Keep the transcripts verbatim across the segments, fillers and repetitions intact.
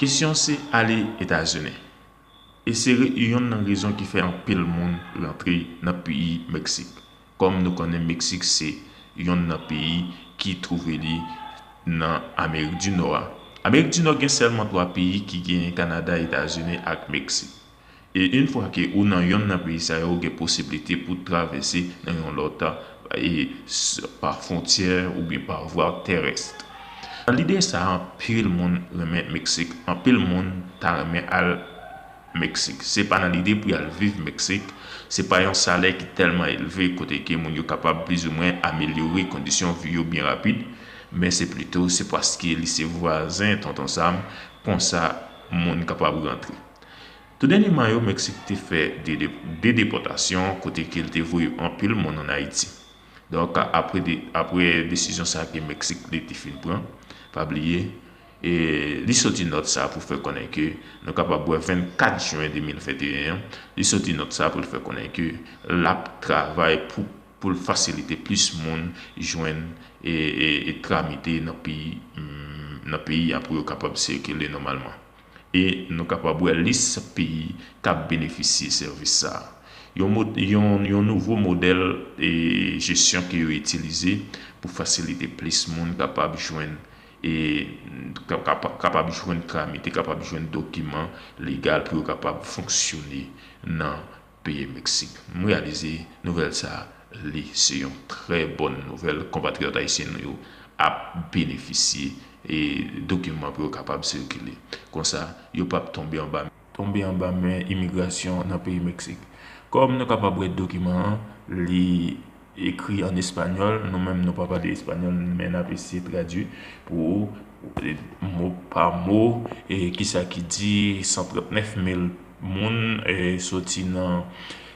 Kesyon se ale Etazini. E se re- yonn nan rezon ki fè anpil moun rantre nan peyi Meksik. Kòm nou konnen, Meksik se yonn nan peyi ki twouve li nan Amerik di Nò a. Amerik di Nò gen sèlman twa peyi ki genyen: Kanada, Etazini ak Meksik. E yon fwa ke ou nan yonn nan peyi sa yo, ou gen posiblite pou travèse nan yon lòt, e, s- pa fwontyè oubyen pa vwa terès. Nan lide sa, anpil moun renmen Meksik, anpil moun ta renmen al Meksik. Se pa nan lide pou y al viv Meksik, se pa yon salè ki tèlman elve kote ke moun yo kapab plizoumwen amelyore kondisyon vi yo byen rapid, men se plito se paske li se vwazen Tonton Sam, konsa moun kapab rantre. Tou dènyèman yo, Meksik te fè de, de, de depòtasyon kote ke l te voye anpil moun ann Ayiti. Donk, apre de, apre desizyon sa ke Meksik li te fin pran, pa bliye, e li soti nòt sa pou fè konnen ke nou kapab wè vennkat jen de mil venteyen an, li soti nòt sa pou l fè konnen ke l ap travay pou, pou l fasilite plis moun jwenn e, e, e tramite nan peyi, mm, nan peyi a pou yo kapab sikile nòmalman. E nou kapab wè lis peyi k ap benefisye sèvis sa a. Yon, mo- yon, yon nouvo modèl e jesyon ke yo itilize pou fasilite plis moun kapab jwenn e kap- kap- kapab jwenn tramite, kapab jwenn dokiman legal pou yo kapab fonksyone nan peyi Meksik. M reyalize nouvèl sa a, li se yon trè bòn nouvèl. Konpatriyòt ayisyen nou yo ap benefisye e dokiman pou yo kapab sikile. Konsa, yo p ap tonbe anba, tonbe anba men imigrasyon nan peyi Meksik. Kòm nou kapab wè dokiman an, li ekri an espanyòl, nou menm nou pa pale espanyòl, men n ap eseye tradui pou ou, e, mo pa mo, e kisa ki di san trannèf mil moun e soti nan,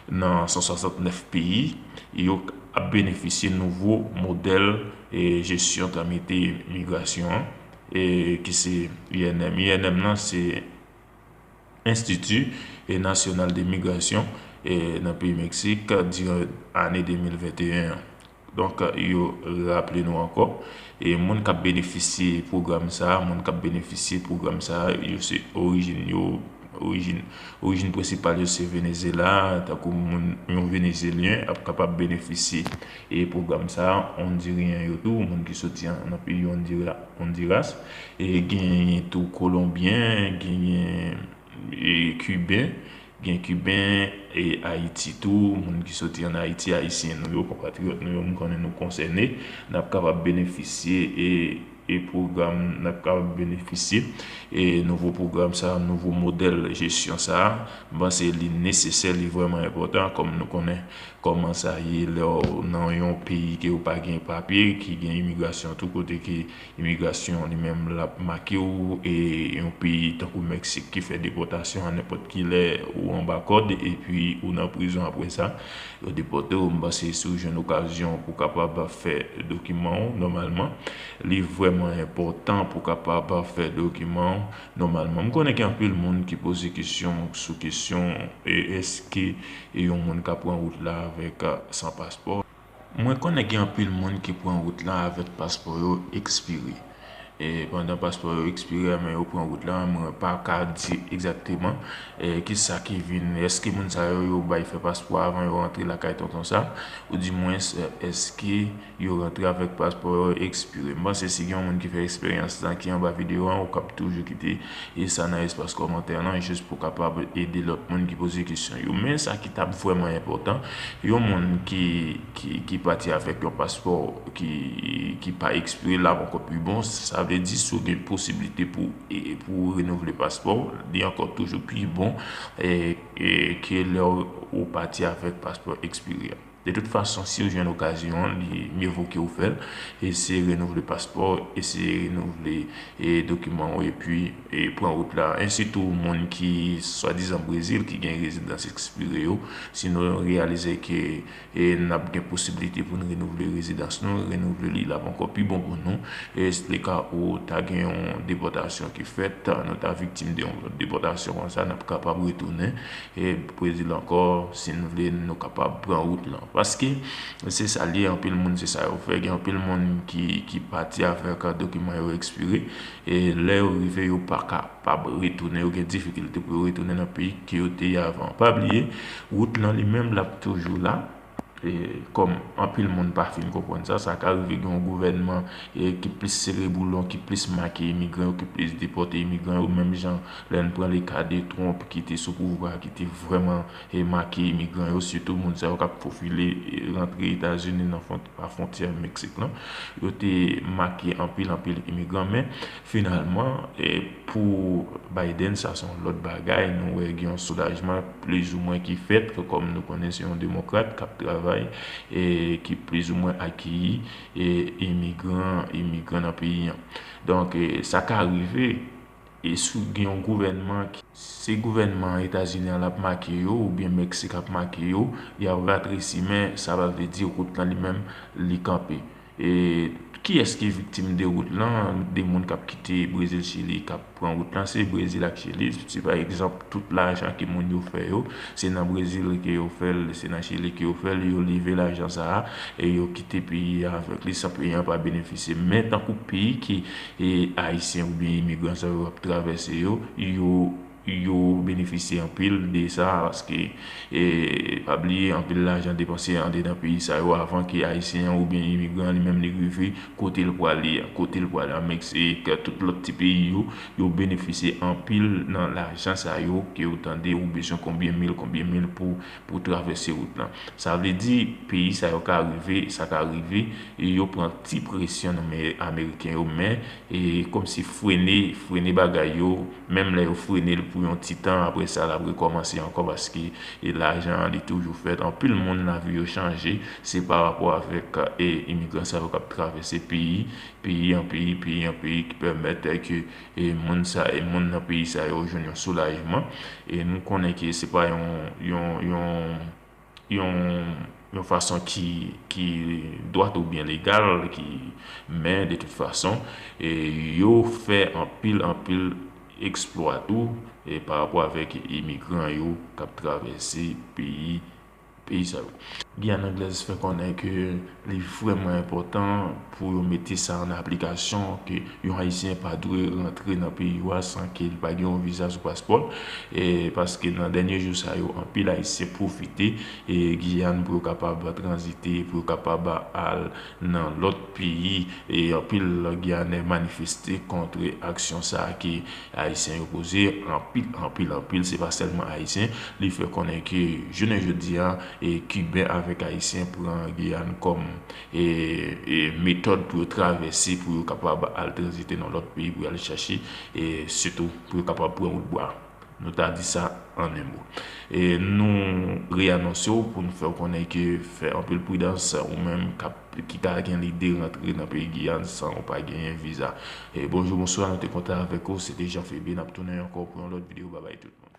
nan san swasantnèf peyi, yo ap benefisye nouvo modèl e jesyon tramite migrasyon an, e ki se I N M. I N M nan se Institut e National de Migration e nan peyi Meksik diran ane de mil venteyen an. Donk, yo raple nou ankò, e moun k ap benefisye pwogram sa a, moun k ap benefisye pwogram sa a, yo se orijin yo, orijin, orijin prensipal yo se Venezyela, tankou moun, yon Venezyelyen ap kapab benefisye e pwogram sa a, Ondiryen yo tou, moun ki soti an- nan peyi Ondira- Ondiras, e genyen tou Kolonbyen, genyen e Kiben, gen Kiben e Ayiti tou, moun ki soti ann Ayiti, Ayisyen nou yo, konpatriyòt nou yo, m konnen nou konsène, n ap kapab benefisye e, e pwogram, n ap kapab benefisye e nouvo pwogram sa, nouvo modèl jesyon sa. M panse li nesesè, li vrèman enpòtan, kòm nou konnen kòman sa ye lè w nan yon peyi ke w pa gen papye, ki gen imigrasyon tou kote ke imigrasyon li menm l ap make w, e yon peyi tankou Meksik ki fè depòtasyon a nenpòt ki lè ou anba kòd epi ou nan prizon apre sa, yo depòte w. M panse si w jwenn okazyon pou w kapab fè dokiman w nòmalman, li vrèman enpòtan pou w kapab fè dokiman w nòmalman. M konnen gen anpil moun ki poze kesyon sou kesyon, e èske e yon moun ka pran wout la avèk, a, san paspò. Mwen konnen gen anpil moun ki pran wout la avèk paspò yo ekspire. E pandan paspò yo ekspire, men yo pran wout la, mwen pa ka di egzakteman, e, kisa ki vin, èske moun sa yo, yo bay fè paspò avan yo rantre lakay Tonton Sam, oudimwens, e, èske yo rantre avèk paspò yo ekspire. M panse si gen yon moun ki fè eksperyans lan, ki anba videyo an, ou kab toujou kite e sa nan espas kòmantè lan, jis pou kapab ede lòt moun ki poze kesyon yo. Men sa ki t ap vrèman enpòtan, yon moun ki, ki, ki pati avèk yon paspò ki, ki pa ekspire, l ap ankò pi bon. Sa vle di, si w gen posiblite pou, e, pou w renouvle paspò w, li ankò toujou pi bon, e, e, ke lè w, ou pati avèk paspò ekspire a. De tout fason, si w jwenn okazyon an, li mye vo ke w fè l. Eseye renouvle paspò, eseye renouvle, e, dokiman w, epi, e, pran wout la. Ensi tou, moun ki swadizan Brezil, ki gen rezidans ekspire yo, si nou reyalize ke, e, n ap gen posiblite pou n renouvle rezidans nou, renouvle li, l ap ankò pi bon pou nou. E, si le ka ou ta gen yon depòtasyon ki fèt, nou ta viktim de yon depòtasyon konsa, n ap kapab retounen, e, Brezil ankò, si n vle, nou kapab pran wout lan. Paske se sa l ye, anpil moun se sa yo fè. Gen anpil moun ki, ki pati avèk dokiman yo ekspire, e lè yo rive, yo pa kapab retounen, yo gen difikilte pou yo retounen nan peyi ke yo te ye avan. Pa bliye, wout lan li menm, l ap toujou la. E, kòm anpil moun pa fin konprann sa, sa ka rive gen yon gouvènman, e, ki plis sere boulon, ki plis make imigran yo, ki plis depòte imigran yo, menm jan lè n pran le ka de Trump ki te sou pouvwa, ki te vrèman, e, make imigran yo, sitou moun sa yo k ap fofile, e, rantre Etazini nan fwon-, pa fwontyè Meksik lan. Yo te make anpil, anpil imigran, men finalman, e, pou Biden, sa se yon lòt bagay. Nou wè gen yon soulajman plizoumwen ki fèt, kòm nou konnen se yon demokrat k ap travay, e ki plizoumwen akeyi, e, imigran, imigran nan peyi an. Donk, e, sa ka rive, e si w gen yon gouvènman ki, se gouvènman Etazini an l ap make yo, oubyen Meksik ap make yo, y ap ratresi, men sa pa vle di wout lan li menm, li kanpe. E kiyès ki viktim de wout lan? De moun k ap kite Brezil, Chili, k ap pran wout lan, se Brezil ak Chili. Si pa egzanp, tout lajan ke moun yo fè yo, se nan Brezil ke yo fè l, se nan Chili ke yo fè l, yo leve lajan sa a, e yo kite peyi a avèk li san peyi an pa benefisye. Men tankou peyi ke, e, Ayisyen oubyen imigran sa yo ap travèse yo, yo, yo benefisye anpil de sa, paske, e, pa bliye, anpil lajan depanse andedan peyi sa yo avan ke Ayisyen an oubyen imigran an li menm li rive kote l pwale a, kote l pwale an Meksik, tout lòt ti peyi yo, yo benefisye anpil nan lajan sa yo ke yo tande ou bezwen konbyen mil, konbyen mil pou, pou travèse wout lan. Sa vle di, peyi sa yo ka rive, sa ka rive, e yo pran ti presyon nan men Ameriken yo, men, e, kòmsi frene, frene bagay yo, menm lè yo frene l pou yon ti tan, apre sa, l ap rekòmanse ankò, paske, e, lajan an, li toujou fèt. Anpil moun, lavi yo chanje, se pa rapò avèk, e, imigran sa yo k ap travèse peyi, peyi an peyi, peyi an peyi, ki pèmèt ke, e, moun sa, e, moun nan peyi sa yo jwenn yon soulajman. E nou konnen ke se pa yon, yon, yon, yon, yon fason ki, ki dwat oubyen legal, ki, men de tout fason, e, yo fè anpil, anpil eksplwa tou, e, pa rapò avèk imigran yo k ap travèse peyi, peyi sa yo. Giyàn Anglèz fè konnen ke li vrèman enpòtan pou yo mete sa an aplikasyon, ke yon Ayisyen pa dwe rantre nan peyi yo a san ke li pa gen yon viza sou paspò l, e, paske nan dènye jou sa yo, anpil Ayisyen pwofite, e, Giyàn pou yo kapab tranzite, pou yo kapab al nan lòt peyi, e, anpil Giyanè manifeste kont aksyon sa a ke Ayisyen yo poze, anpil, anpil, anpil, se pa sèlman Ayisyen. Li fè konnen ke jounen jodi a, e, Kiben avèk Ayisyen pran Giyàn kòm, e, e, metòd pou yo travèse, pou yo kapab al tranzite nan lòt peyi, pou yo al chache, e, sitou pou yo kapab pran wout bwa. Nou ta di sa an en mo. E nou reyanonse w pou nou fè w konnen ke fè anpil pridans, ou menm k ap, ki ta gen lide rantre nan peyi Giyàn san ou pa genyen viza. E bonjou, bonswa, nou te kontan avèk ou. Se te Jean Febe. N ap tounen ankò pou yon lòt videyo. Babay tout moun.